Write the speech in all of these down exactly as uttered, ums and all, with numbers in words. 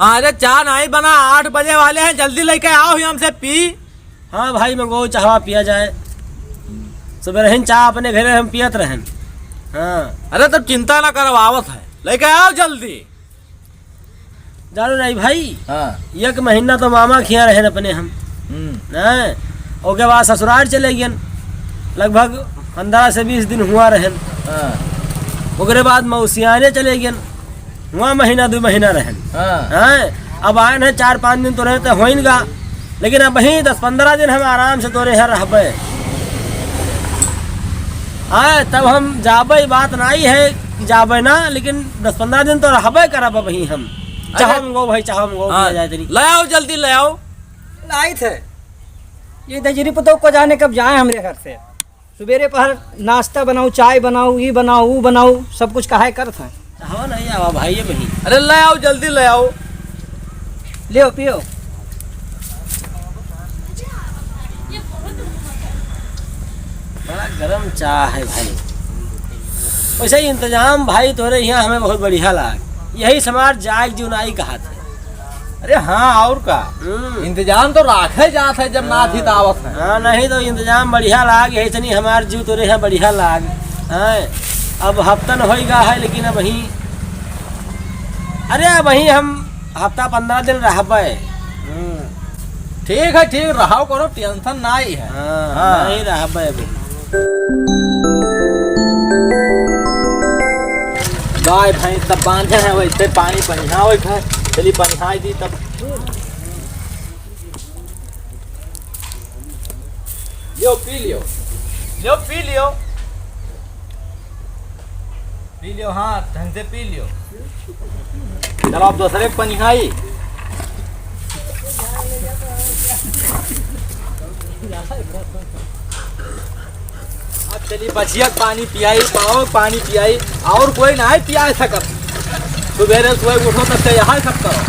अरे, चाह नाहीं बना, आठ बजे वाले हैं, जल्दी लइके आओ ही हमसे पी। हाँ भाई, मंगो चाहवा पिया जाए। सुबह रहन चाह अपने घरे हम पियत रहन। हाँ। अरे, तब चिंता ना करो, आवत है, लइके आओ जल्दी। जानो नाहीं भाई, हाँ। एक महीना तो मामा खिया रहन अपने हम। हम्म। हैं? ओके बाद ससुराल चले गयन, लगभग पन्द्रह से बीस दिन हुआ रहन। हाँ। ओकरे बाद मौसियाने चले गयन, हुआ महीना दो महीना रहन। हाँ। हैं? अब आयन है चार पाँच दिन तो रहे तो होइन गा, लेकिन अबहीं दस पन्द्रह दिन हम आराम से तोरे यहाँ रहबे। हाँ, तब हम जाबे, बात नाहीं है कि जाबे ना, लेकिन दस पन्द्रह दिन तो रहबे करब अबहीं हम। अच्छा। चाहो मंगो भाई, चाहो मंगो, हाँ, पिया जाए तनी। ले आओ, जल्दी ले आओ। लाइत है। ये दजरी पुतोह को जाने कब जाए हमरे घर से। सुबेरे पहर नाश्ता बनाऊ, चाय बनाऊ, ई बनाऊ, ऊ बनाऊ, सब कुछ काहे करत हैं। चाहो नाहीं आवा भाई, ये बही। अरे ले आओ, जल्दी ले आओ। लियो, पियो। बड़ा गरम चाह है भाई। वैसे ही इंतजाम भाई तोरे यहाँ हमें बहुत बढ़िया लाग। यही समाज जाग जुनाई कहा थे। अरे हाँ, और का? हम्म। इंतजाम तो राखे जात है, जब नाथ ही तो आवत है। हाँ, नहीं तो इंतजाम बढ़िया लाग, यही तनी हमार जीव तोरे यहाँ बढ़िया लाग। हाँ, अब हफ्तन होई गा है, लेकिन अबहीं, अरे अबहीं हम हफ्ता पन्द्रह दिन रहबे। हम्म। ठीक है, ठीक, रहाव करो, tension नाहीं है। हाँ, हाँ। नाहीं रहबे अभी। गाय भैंस सब बांधे हैं, वैसे पानी पनिहावे है। चली पनिहाई दी तब। लियो, पी लियो। लियो, पी लियो। पी लियो, हाँ, ढंग से पी लियो। चलो, अब दूसरे के पनिहाई। अब चली बछिया के पानी पियाई, पाओ पानी पियाई, और कोई नाहीं पिया सकत। सुबेरे सुबह उठो तब से यही सब करो।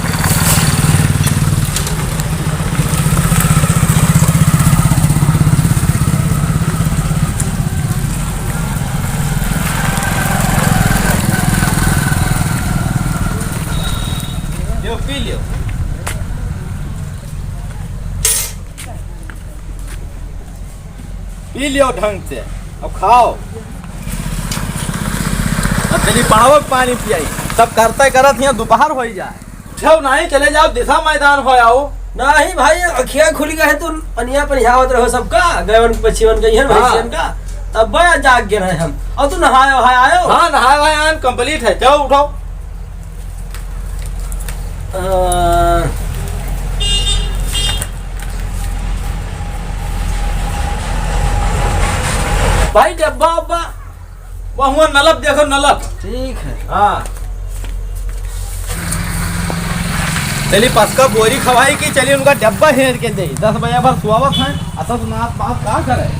लियो, पी लियो। पी लियो ढंग से, अब खाओ। अब चली पड़वा के पानी पियाई, सब करते करत हियाँ दोपहर होइ जाए। उठो नाहीं, चले जाओ, दिशा मैदान हो आओ। नाहीं भाई, अखिया खुल गए है, तू पनिया पनियावत रहो सबका, गयवन पछिवन गई है हाँ। भैंसियन का, तब बया जाग गए रहे हम। और तू नहाए वहाए आयो? हाँ, नहाए वहाए आन, complete है, चलो उठो। अ, भाई, डब्बा उब्बा। वह हुआ नलब देखो, नलब। ठीक है। हाँ। चली पसका बोरी खवाई की, चली उनका डब्बा हेर के दे। दस बजे भर सुआवत हैं, असस नाथ बाप का करे?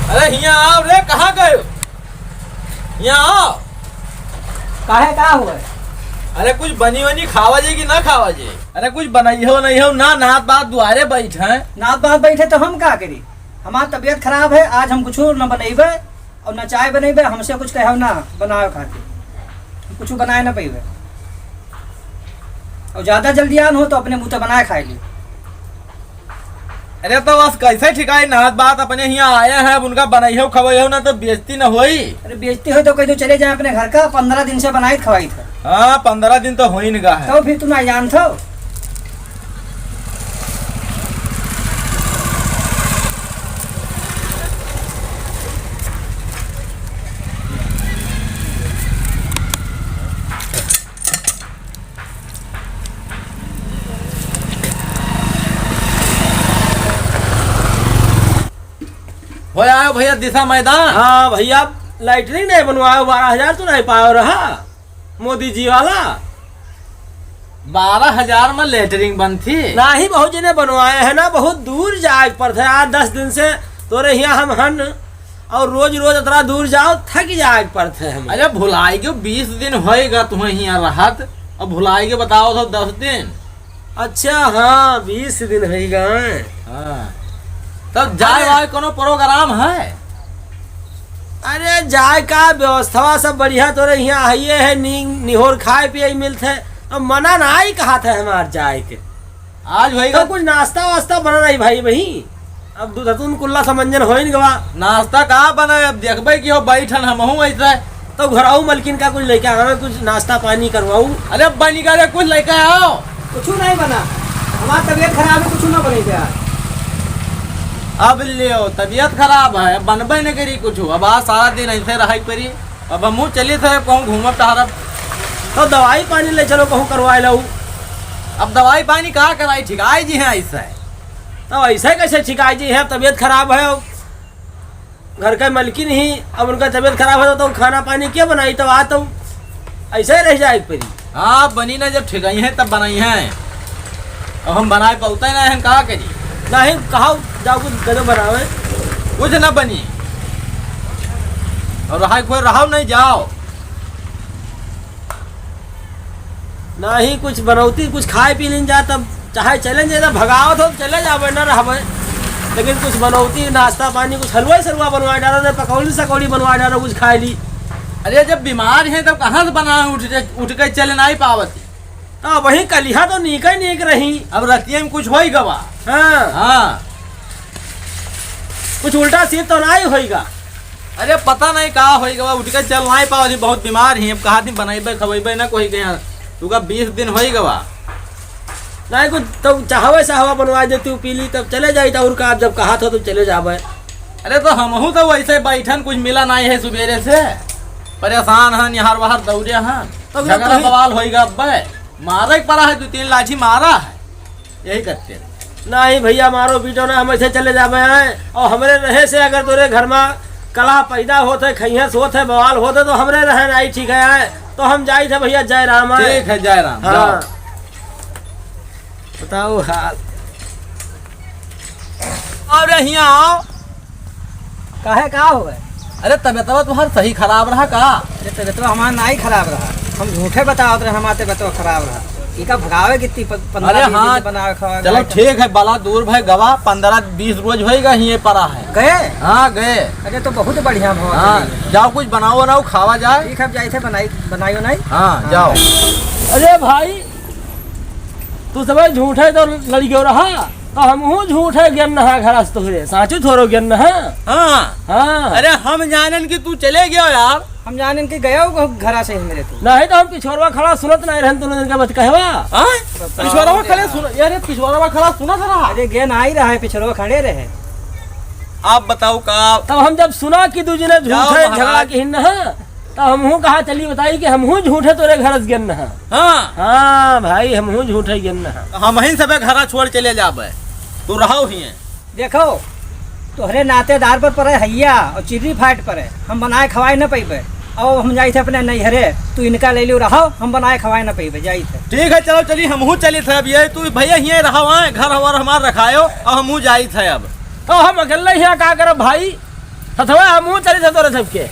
अरे हियाँ आओ रे, कहाँ गयो? हियाँ आओ। काहे, का हुआ? अरे कुछ बनी वनी खावा जे कि ना खावा जे? अरे कुछ बनाई हो नहीं हो ना, नात बात दुआरे बैठ हैं। नात बात बैठे तो हम का करी? हमार तबीयत खराब है, आज हम कुछ न बनैबे। और ना चाय बनेबे, हमसे कुछ कहो ना बनावे खातिर, कुछ बनाए ना पइबे। और ज्यादा जल्दी आन हो तो अपने मुँह तो बनाए खाए ली। अरे तो बस कैसे ठिकाई ना बात, अपने हियाँ आए हैं, अब उनका बनाइयो खवाइयो ना तो बेइज्जती ना होई। अरे बेइज्जती होई तो कह दो चले जाए अपने घर का, पन्द्रह दिन से बनाई खवाई था। हाँ, पन्द्रह दिन तो हो ही निका है। तो फिर तुम ना जानत हो। हो आयो भैया दिशा मैदान। हाँ भैया, लैट्रिन नहीं बनवायो, बारह हजार तो नहीं पायो रहा मोदी जी वाला। बारह हजार में लेटरिन बनती? नाही, बहुत जने बनवाए हैं ना, बहुत दूर जाए के पड़त है। आठ दस दिन से तोरे हियाँ हम हन, और रोज रोज इतना दूर जाओ, थक जाए के पड़त है हम। अरे भुलाई गयो, बीस दिन होएगा तुम्हें हियाँ रहत, अब भुलाई गयो, बताओ तो दस दिन। अच्छा, हाँ, बीस दिन होएगा। हाँ, तब जाए अरे। वाए कोनो प्रोग्राम है? अरे जाए का व्यवस्था सब बढ़िया तोरे हियाँ हइये है, नी-, निहोर खाए पिए मिलत है, अब मना नाही कहत है हमार जाए के। आज भाई तो का कुछ नाश्ता वास्ता बना रही भाई, वही अब दूध तुन कुल्ला समंजन होइन गवा। नाश्ता का बना, अब देखबे कि हो बैठन हमहूँ ऐसे। तो घरऊ मलकिन का कुछ लेके आवे, कुछ नाश्ता पानी करवाऊ। अरे बनी का रे, कुछ लेके आओ। कुछ नहीं बना, हमार तबीयत खराब है, कुछ ना बने यार। अब लियो, तबीयत खराब है, अब बनबे न करी कुछ। अब आज सारा दिन ऐसे रहे परी। अब हमहूँ चली थे कहूँ घूमब टहरब। तो दवाई पानी ले चलो, कहूँ करवाए लाऊ। अब दवाई पानी का कराई, ठिकाई जी हैं ऐसे। तो ऐसे कैसे ठिकाई जी हैं, तबीयत खराब है, घर के मलकिन ही, अब उनका तबीयत खराब है तो खाना पानी क्या बनाई, तो आ तो ऐसे ही रह जाए परी। हाँ, बनी ना, जब ठिकाई हैं तब बनाई हैं। अब हम बनाए पौते ना हैं, का करी? नहीं, कहा जाओ कुछ गजब बनावे। कुछ ना बनी। और रहा कोई रहाव नहीं, जाओ। नाही कुछ बनौती, कुछ खाए पी लीन जा, तब चाहे चले जाए, तब भगावत हो, चले जाबे, न रहबे। लेकिन कुछ बनौती, नाश्ता पानी, कुछ हलवा सलवा बनवा डालो, न पकौड़ी सकौड़ी बनवा डालो, कुछ खाए ली। अरे, जब बीमार हैं, तब कहाँ से बना उठ, उठ के चले नाही पावत? तो वही कलिहा तो नीक ही नीक रही। अब रतिया में कुछ होई गवा। हाँ। हाँ। कुछ उल्टा सीध तो नाही होई गा। अरे पता नहीं का होई गवा, उठ के चल नाही पावत ही, बहुत बीमार ही। अब कहा थी बनैबे खवैबे ना कोई के यहाँ, तू का बीस दिन होई गवा। नाही कुछ तो चाहवे साहवा बनवा देती हूँ, पी ली तब चले जाई, तो और का, आप जब कहा था तो चले जाबे। अरे तो हमहू तो वैसे बैठन, कुछ मिला नाही है सुबेरे से, परेशान हन, यहाँ बाहर दौड़े हन, तो झगड़ा कहीं बवाल होई गा अब्बे। मारे के पड़ा है, दो तीन लाठी मारा है, यही करते रहे। नाही भैया, मारो पीटो ना, हम ऐसे चले जाबे हैं। और हमरे रहे से अगर तोरे घर में कला पैदा होत है, खैहस होत है, बवाल होत है, तो हमरे रहे नाही ठीक है, हैं? तो हम जाई थे भैया, जय राम है। ठीक है, जय राम, हाँ। जाओ। बताओ हाल। और हियाँ आओ। काहे, का होवे? अरे, तबियतवा तुम्हार सही खराब रहा का? अरे, तबियतवा हमार नाही खराब रहा, हम झूठे बतावत रहे हमार तबियतवा खराब रहा। इका भगावे कितनी प-, पन्द्रह अरे बीस दिन हाँ, से बनावे खावे चलो खावे। ठीक है, बला दूर भय गवा, पन्द्रह बीस रोज होइगा हिये परा है। गए? हाँ, गए। अरे, तो बहुत बढ़िया भवा हाँ, चली। जाओ कुछ बनाओ, बनाओ, खावा जाए। ठीक है, अब जाई थे बनाई, बनाइयो नाही। हाँ, हाँ। जाओ। अरे भाई, तू सबे झूठे तो लड़ियो रहा, तो हमहू झूठे गेन नहा घरा से तोहरे, साचू थोरो गेन नहा। हाँ। हाँ। अरे हम जानन कि तू चले गयो यार। हम जानन कि गयो घरा से ही मेरे तू। नाही तो हम पिछोरवा खड़ा सुनत नाही रहन तूने इनका बत कहवा। हाँ? पिछोरवा खड़े सुन, अरे पिछोरवा खड़ा सुनत रहा। अरे गेन आई रहा है, पिछोरवा खड़े रहे। आप बताओ का? तब हम जब सुना कि दू जने जाओ झूठे महाराज। झगड़ा किहिन नहा, तो हमहू कहा चली बताई कि हमहू झूठे तोरे घर से गेन नहा। हाँ। हाँ भाई, हमहू झूठे गेन नहा। तो हमहिन सबे घरा छोड़ चले जाबे, तू रहो हिये। देखो, तोहरे नातेदार पर परे हैया और चिर्री फाट परे, हम बनाए खवाए न पइबे। अब हम जाई थे अपने नैहरे, तू इनका ले लियो रहो, हम बनाए खवाए न पइबे, जाई थे। ठीक है, चलो चली, हमहू चली थे अब, ये तू भैया हिये रहो, आए घर हमार हमार रखायो, अब हमहू जाई थे अब। तो हम अकेले हियाँ का करब भाई? सथवा हमहू चली थे तोरे सबके।